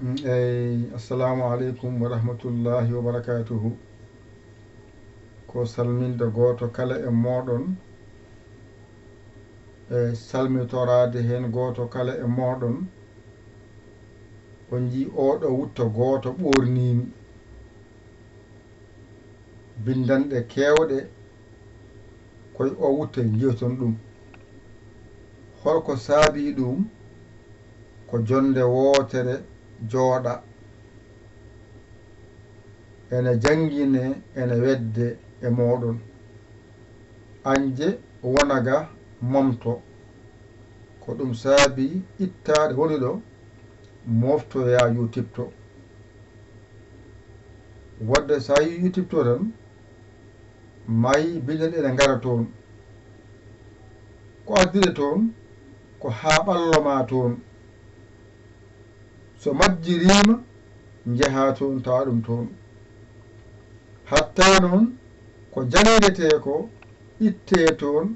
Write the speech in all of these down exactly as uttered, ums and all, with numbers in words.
Mm, eyi, assalamu aleykum wa rahmatullahi wa barakatuhu. Ko salminde gooto kala e mooɗon, e salmitoraade heen gooto kala e mooɗon. On njii ooɗo wutto gooto ɓoorniimi. Binndanɗe keewɗe koye oo wutto njiyoton ɗum. Holko saabii ɗum? Ko jonnde wootere jooɗa, ene janngine, ene wedde e mooɗon. Añde wona ga momto. Ko ɗum saabii ittaade woni ɗo, moftoyaa YouTube to. Wadde so a yii YouTube to tan, maayi binden ene ngara toon. Ko addire toon, ko haa ɓallo ma toon. So majjiriima, njehaa toon, tawa ɗum toon. Hatta noon, ko janngetee ko, ittee toon,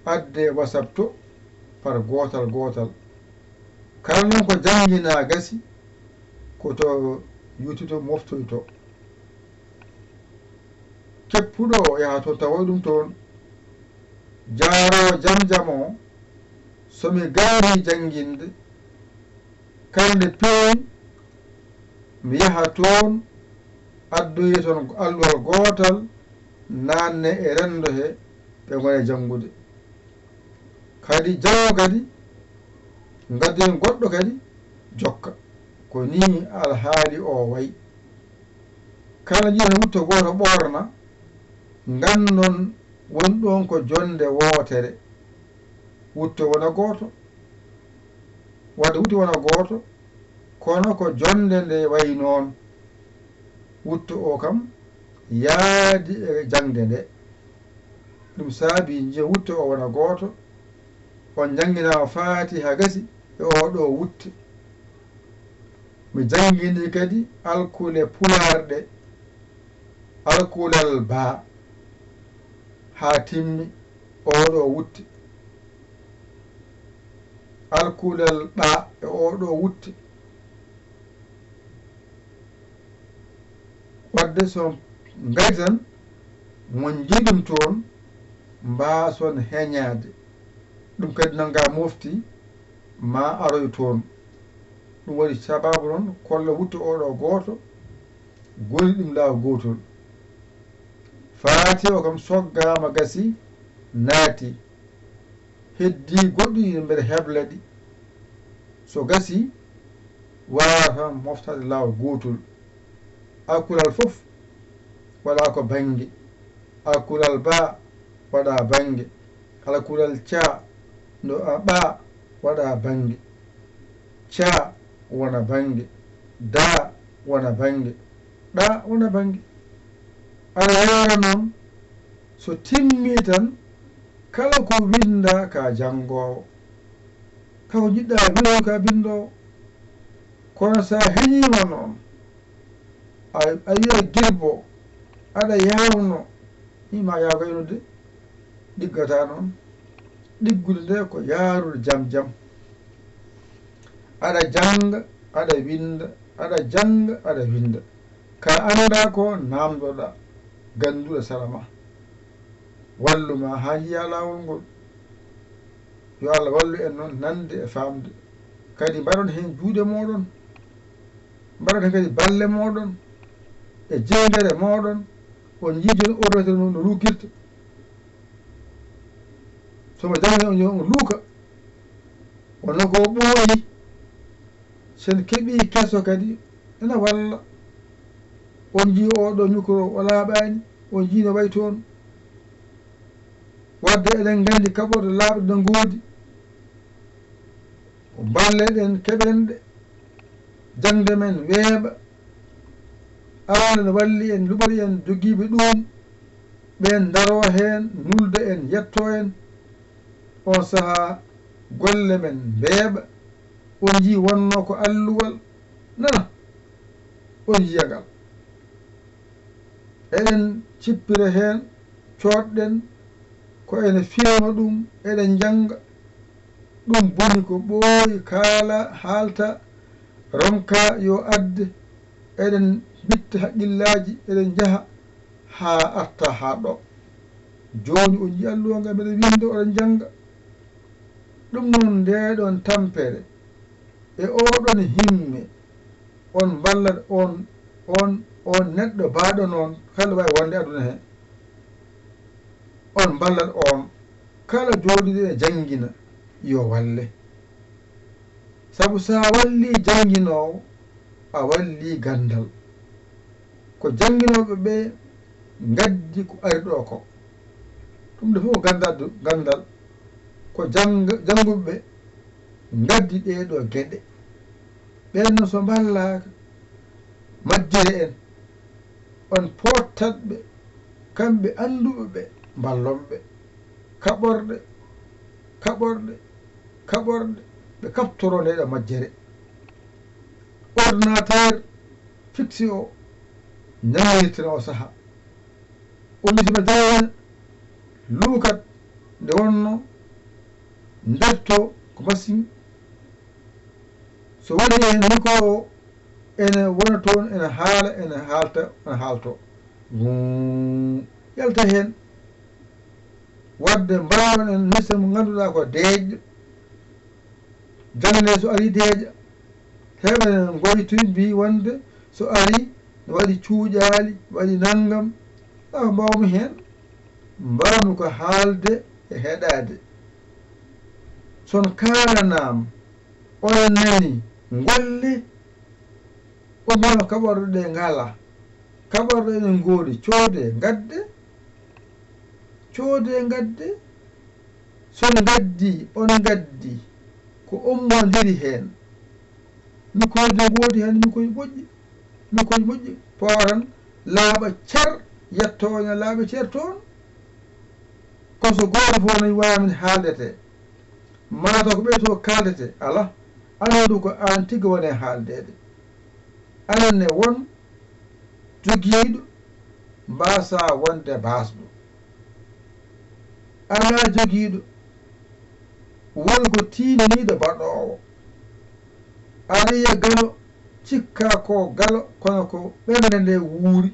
addee WhatsApp to, par gootal gootal. Kala noon ko jannginaa gasi, ko to YouTube to moftoytoo. Keppuɗo o yaha toon, tawoy ɗum toon. Jaaroowo jam jam o, so mi gaarii jannginde, kala nde peewi, mi yaha toon, addoyi toon alluwal gootal, naanne e renndo he, ɓe ngona janngude. Kadi janngo kadi, ngaddoyen goɗɗo kadi, jokka. Ko nii alhaali o wayi. Kala njiɗon wutto gooto ɓoorna, nganndon woni ɗoon ko jonnde wootere. Wutto wona gooto. Wadde wutto wona gooto, kono ko jonnde nde wayi noon. Wutto o kam yaadi e jaŋde nde. Ɗum saabii njiya wutto o wona gooto. On njannginaama Faatiha gasi e oo ɗoo wutte. Mi janngini kadi alkule pulaar ɗe, alkulal baa, haa timmi oo ɗoo wutte. Alkulal ɓaa e oo ɗoo wutte. Wadde so ngari tan, mo njiɗum toon, mbaason heñaade. Ɗum kadi nanngaa mofti, ma aroy toon. Ɗum waɗi sabaabu noon, kolla wutto oo ɗoo gooto, goni ɗum laawol gootol. Faati o kam soggaama gasi, naati. Heddii goɗɗi ɗi mbeɗa hebla ɗi. So gasii, waawata moftaade laawol gootol. Alkulal fof waɗaa ko bannge. Alkulal baa waɗaa bannge. Alkulal caa, no a ɓaa waɗaa bannge. Caa wona bannge. Daa wona bannge. Ɗaa wona bannge. Aɗa yaara noon, so timmii tan, kala ko winndaa ka janngoowo. Kala ko njiɗɗaa winndoowo ka binndoowo. Kono so a heñiima noon, a, a yiya girbo, aɗa yaawno, ni ma yaaw gaynude, ɗiggata noon. Ɗiggude nde ko yaarude jam jam. Aɗa jannga, aɗa winnda, aɗa jannga, aɗa winnda. Ka anndaa ko, naamndoɗaa gannduɗo sara ma. Wallu ma haa njiyaa laawol ngol. Yo Allah wallu en noon nande e faamde. Kadi mbaɗon heen juuɗe mooɗon. Mbaɗon heen kadi balle mooɗon. E jeyngere mooɗon. On njii jooni ordinateur no, no luggirta. So mo janngi on, on luuka. Wonno ko ɓooyi. Sen keɓii keso kadi ena walla. On njii oo ɗoo micro o laaɓaani, on njii no wayi toon. Wadde eɗen nganndi kaɓorɗe laaɓɗe no ngoodi. Ko mballe ɗen keɓen ɗe, jaŋde men weeɓa. Allah ne walli en, luɓori en jogiiɓe ɗuum. Ɓeen ndaroo heen, nulda en, yettoo en. Oon sahaa golle men mbeeɓa. On njii wonno ko alluwal nana, on njiya ngal. Eɗen cippira heen, coodɗen ko ene filma ɗum, eɗen njannga. Ɗum boni ko ɓooyi kaala, haalta, Ronka yo adde, eɗen mbitta haqqillaaji, eɗen njaha haa arta haa ɗo. Jooni on njii alluwa nga mbeɗa winnda, oɗon njannga. Ɗum noon, ndeeɗon tampere e ooɗon himme, on mballat on, on, on neɗɗo baaɗo noon, kala waawi wonde aduna he. On mballat on, kala jooɗiiɗo ene janngina, yo walle. Sabu so a wallii jannginoowo, a wallii ganndal. Ko jannginooɓe ɓe ngaddi ko ari ɗo ko. Ɗum ɗo fof ko ganndal, ganndal. Ko jannga-, jannguɓe ɓe ngaddi ɗee ɗoo geɗe. Ɓeen noon so mballaaka, majjere en, on poottat ɓe, kamɓe annduɓe ɓe, mballon ɓe. Kaɓorɗe, kaɓorɗe, kaɓorɗe, ɓe kaɓtoroo ndee ɗoo majjere. Ordinateur fixe o, ñaŋirtina o saha. O misima dayana luukat nde wonno nderto ko machine. So woni heen micro o, ene wona toon, ene haala, ene haalta, ene haalto. Wuu, yalta heen. Wadde mbaawon en misa mo ngannduɗaa ko deeƴɗo. Jannde so ari deeƴa. Heɓa en ngoytoy mbi wonde so ari, ne waɗi cuuƴaali, waɗi nanngam. Awa mbaawmi heen. Mbaawmi ko haalde e heɗaade. Son kaalanaama, onon nani, ngolle. O mbiya kaɓorɗe ɗe ngala. Kaɓorɗe ɗe ngoodi, coode, ngadde. Coode, ngadde. So ngaddi, on ngaddi. Ko ummondiri heen. Mikkoji ngoodi heen, mikkoji moƴƴi. Mikkoji moƴƴi. Pooran, laaɓa cer, yetto on e laaɓa cer toon. Kono so gooto fof no waawi min haaldete. Mataw ko ɓee to kaaldete, alaa. Anndu ko aan tigi woni e haaldeede. Aɗa ne won jogiiɗo mbaasaa wonde baasɗo. Alaa jogiiɗo won ko tiinniiɗo baɗoowo. Aɗa yiya galo, cikkaa ko galo, kono ko ɓernde nde wuuri.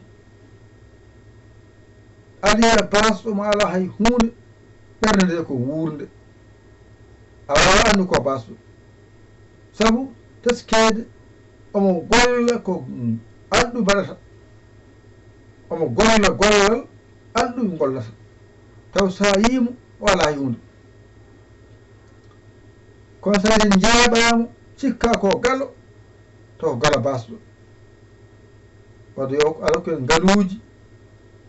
Aɗa yiya baasɗo mo alaa hay huunde, ɓernde nde ko wuurnde. A waawaa anndu ko baasɗo. Sabu teskeede omo golla ko alɗu mbaɗata. Omo golla gollal alɗu ngollata. Taw so a yii mo, o alaa huunde. Kono so en njaaɓaama, cikkaa ko galo, taw ko galo baasɗo. Wadde yo Allah hokku en ngaluuji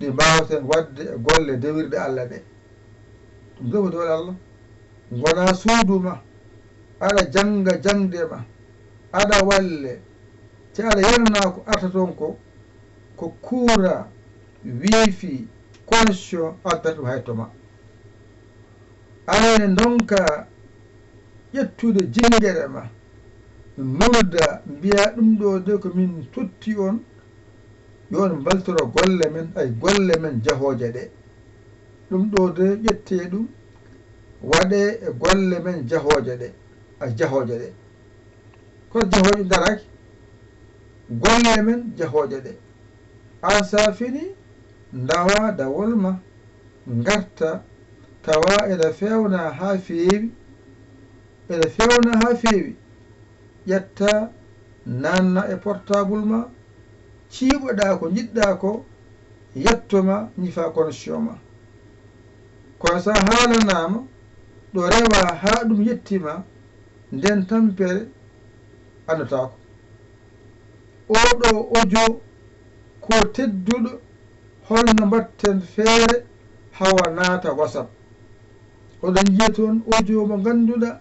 ɗi mbaawten waɗde e golle dewirɗe Allah ɗe. Ɗum ɗo ko dewal Allah. Ngona suudu ma, aɗa jannga jaŋde ma, aɗa walle, te aɗa yernaa ko arta toon ko, ko courant, wifi, connexion addata ɗum hay to ma. Aɗa ne ndonka ƴettude jinngere ma, nulda, mbiya ɗum ɗo de ko min totti on, yo on mbaltoro golle men, ay golle men jahooje ɗe. Ɗum ɗo de ƴettee ɗum, waɗee e golle men jahooje ɗe, ay jahooje ɗe. Kono jahooje daraaki, golle men jahooje ɗe. Aan so a finii, ndawaa dawol ma, ngarta, tawa eɗa feewna haa feewi, eɗa feewna haa feewi, ƴetta, naanna e portable ma, ciiɓoɗaa ko njiɗɗaa ko, yetto ma, ñifa connexion ma. Kono so a haalanaama ɗo rewaa haa ɗum yetti ma, nden tampere anndotaako. Oɗo audio ko tedduɗo, holno mbaɗten feere hawa naata WhatsApp? Oɗon njiya toon audio mo ngannduɗaa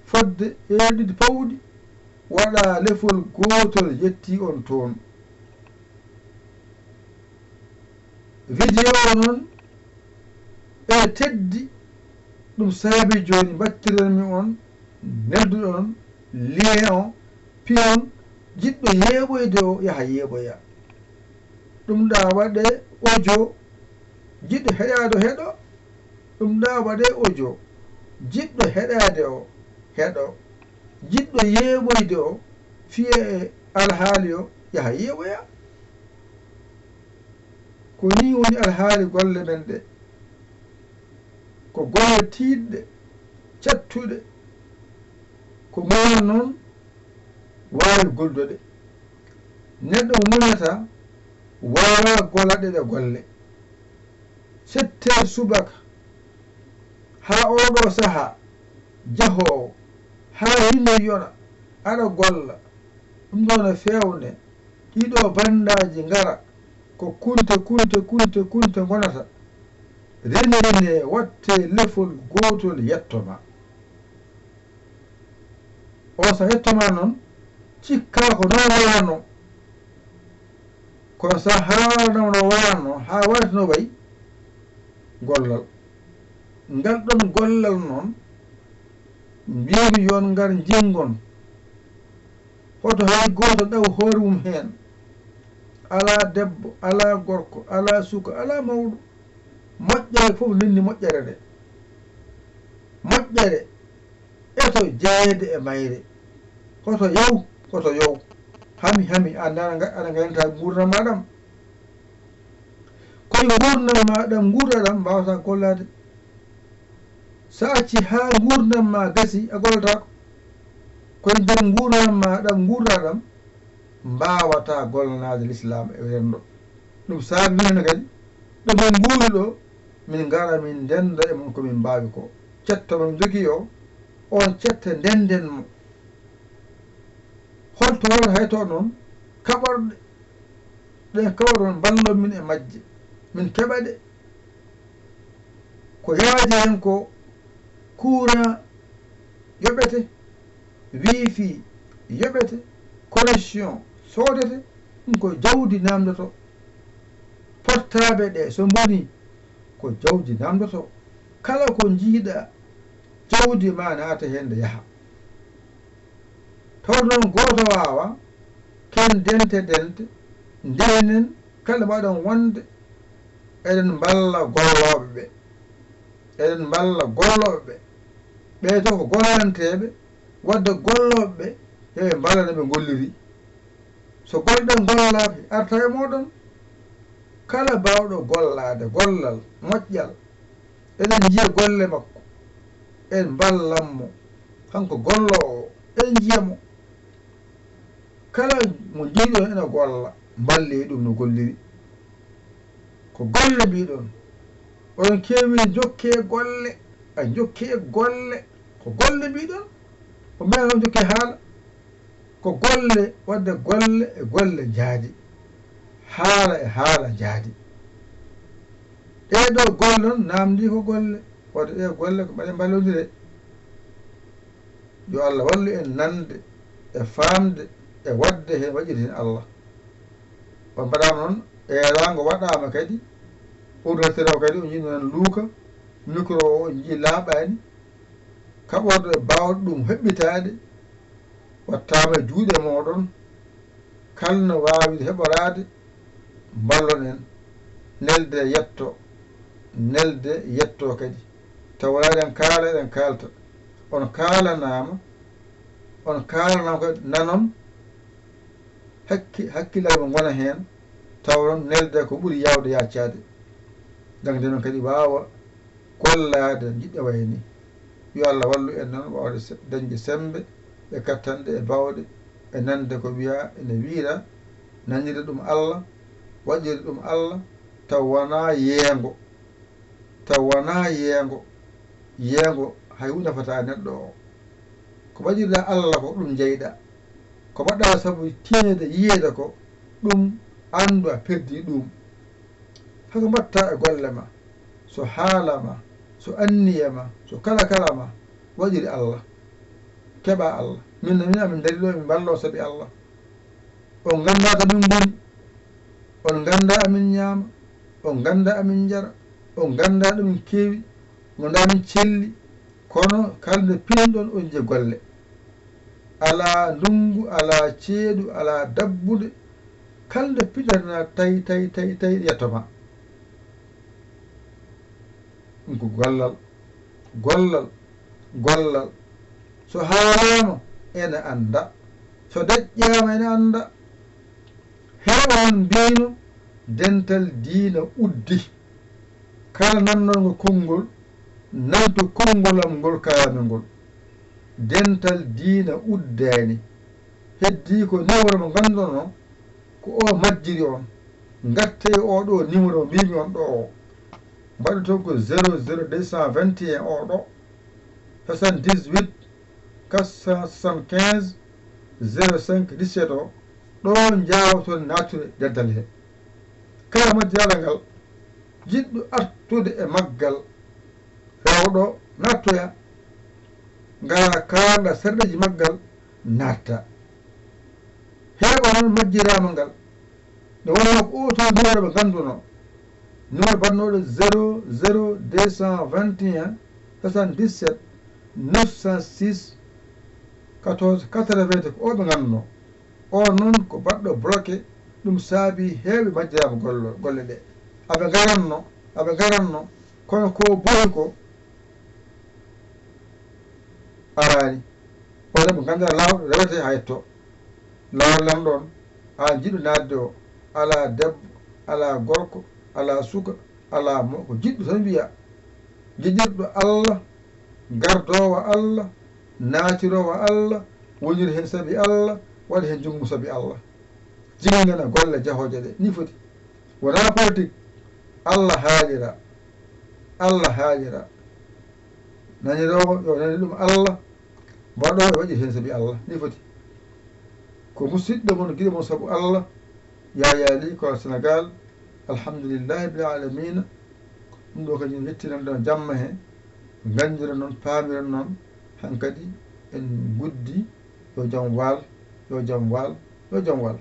fodde heure ɗiɗi pawɗi, waɗa lefol gootol yetti on toon. Vidéo o noon ene teddi, ɗum saabi jooni mbattiranmi on, nelduɗon lien o, piyon, jiɗɗo yeeɓoyde o yaha yeeɓoya. Ɗum ɗa waɗe audio, jiɗɗo heɗaade o heɗo, ɗum ɗa waɗe audio, jiɗɗo heɗaade o heɗo, jiɗɗo yeeɓoyde o Fiye e alhaali o yaha yeeɓoya. Ko nii woni alhaali golle men ɗe. Ko golle tiiɗɗe, cattuɗe. Ko muñal noon waawi gollude ɗe. Neɗɗo mo muñata waawaa gola ɗeɗe golle. Sept heures subaka haa ooɗoo sahaa, jahoowo haa yimɓe yona aɗa golla. Ɗum ɗoo no feewne. Ɗiɗo banndaaji ngara ko kunte, kunte, kunte, kunte ngonata. Renndinee, wattee lefol gootol yetto ma. O so yetto ma noon, cikkaa ko noon waano. Kono so haalana no waano haa waati no wayi, gollal. Ngal ɗoon gollal noon, mbiymi yon ngar njinngon. Hoto hay gooto ɗaw hoore mum heen. Alaa debbo, alaa gorko, alaa suka, alaa mawɗo. Moƴƴere fof nenni moƴƴere nde. Moƴƴere eto jeyeede e mayre. Hoto yow, hoto yow. Hami, hami, a nana nga-, aɗa ngaynataa nguurndam maa ɗam. Koye nguurndam maa ɗam nguurɗaa ɗam mbaawataa gollaade. So a acci haa nguurndam maa gasi, a gollataako. Koye nder nguurndam maa ɗam nguurɗaa ɗam, mbaawataa gollanaade lislaam e renndo. Ɗum saabi minen kadi, ɗo min nguuri ɗo, min ngara min ndennda e mon ko min mbaawi ko. Cetto mo min njogii o, oon cette ndennden mo. Holto wonata hay to noon? Kaɓorɗe ɗe kaɓoɗon mballon min e majje, min keɓa ɗe. Ko yaadi heen ko courant yoɓete, wifi yoɓete, connexion soodete, ɗum ko jawdi naamndoto. Portable ɗe so mbonii, ko jawdi naamndoto. Kala ko njiiɗaa, jawdi ma naata heen nde yaha. Taw noon gooto waawa, ken dente dente, ndenen kala mbaɗon wonde eɗen mballa gollooɓe ɓe. Eɗen mballa gollooɓe ɓe. Ɓee to ko gollanteeɓe, wadde gollooɓe ɓe, yo ɓe mballa no ɓe ngolliri. So golle ɗen gollaaki, arta e mooɗon. Kala baawɗo gollaade gollal moƴƴal, eɗen njiya golle makko, en mballan mo. Kanko golloowo o, eɗen njiya mo. Kala mo njiiɗon ena golla, mballee ɗum no golliri. Ko golle mbiɗon. Oɗon keewi njokkee golle, a njokkee golle. Ko golle mbiɗon. O mbiyata noon jokkee haala. Ko golle, wadde golle e golle njaadi. Haala e haala njaadi. Ɗee ɗoo golle noon naamndii ko golle. Wadde ɗee golle ko mbaɗe mballondire. Yo Allah wallu en nande e faamde e waɗde heen, waɗirde heen Allah. On mbaɗaama noon, eeraango waɗaama kadi, ordinateur o kadi o njii noon luuka, micro o on njii laaɓaani, kaɓorɗo e baawɗo ɗum heɓɓitaade, wattaama e juuɗe mooɗon, kala no waawi heɓoraade, mballon en, nelde yetto, nelde yetto kadi. Tawa eɗen kaala, eɗen kaalta. On kaalanaama, on kaalanaama kadi nanon, hakki-, hakkillaaji mon ngona heen, tawa noon nelde ko ɓuri yaawde yaacaade. Dañde noon kadi waawa gollaade njiɗɗo wayi nii. Yo Allah wallu en noon waawde se-, dañde semmbe e kattanɗe e baawɗe e nande ko wiyaa ene wiyra, nanirde ɗum Allah, waɗirde ɗum Allah, taw wonaa yeengo, taw wonaa yeengo, yeengo hay huunde nafataa neɗɗo o. Ko waɗirɗaa Allah ko ɗum njeyɗaa. Ko mbaɗɗaa sabu tiineede yiyeede ko ɗum anndu a perdii ɗum. Hako mbaɗtaa e golle ma, so haala ma, so anniya ma, so kala kala ma, waɗiri Allah. Keɓaa Allah. Min, min amin ndari ɗo, min mballoo sabi Allah. On nganndaa to min ngoni. On nganndaa amin ñaama. On nganndaa amin njara. On nganndaa ɗo min keewi. On nganndaa min celli. Kono kala nde pinɗon on je golle. Alaa ndunngu, alaa ceeɗu, alaa dabbude. Kala nde pinɗata tay, tay, tay, tay yetto ma. Ɗum ko gollal, gollal, gollal. So haalaama, ene annda. So deƴƴaama ene annda. Heewɓe noon mbiino dental diina uddi. Kala nannooɗo konngol, nanndu konngol am ngol kaalaami ngol. Dental diina uddaani. Heddii ko numéro mo ngannduɗon o, ko o majjiri on. Ngatte e oo ɗoo numéro mbiimi on ɗoo o. Mbaɗoton ko zéro zéro deux cent vingt et un oo ɗoo, soixante-dix-huit, quatre cent soixante-quinze, zéro cinq, dix-sept o, ɗo njaawaton naattude dental he. Kala majjiraaɗo ngal, jiɗɗo artude e maggal, rewɗo naattoya, ngara kaarda sarɗeeji maggal, naatta. Heeɓa noon majjiraama ngal, nde wonno ko oo too numéro ɓe ngannduno, numéro baɗnooɗo zéro zéro deux cent vingt et un soixante-dix-sept neuf cent six quatorze quatre-vingts, ko oo ɓe ngannduno. Oo noon ko baɗɗo bloqué, ɗum saabi heewɓe majjiraama gollo-, golle ɗe. Aɓe ngaranno, aɓe ngaranno, kono ko boyi ko araani. Oɗon mo ngannduɗaa laawol rewete haa yetto. Laawol lanɗo on, aan jiɗɗo naatde o, alaa debbo, alaa gorko, alaa suka, alaa mo, ko jiɗɗo tan wiya. Giɗirɗo Allah, gardoowo Allah, naatiroowo Allah, woniri heen sabi Allah, waɗa heen junngo mum sabi Allah. Jibinana golle jahooje ɗe, nii foti. Wonaa politik, Allah haalira, Allah haalira. Naniroowo yo nani ɗum Allah, mbaɗoowo yo waɗir heen sabi Allah, nii foti. Ko musidɗo mon, giɗo mon sabu Allah, Yaya Ly, ko Sénégal. Alhamdulillahi rabbil alamina. Ɗum ɗo kadi en yettinan ɗon jamma he, nganndiron noon, paamiron noon, hankadi en nguddi, yo jam waal, yo jam waal, yo jam waal.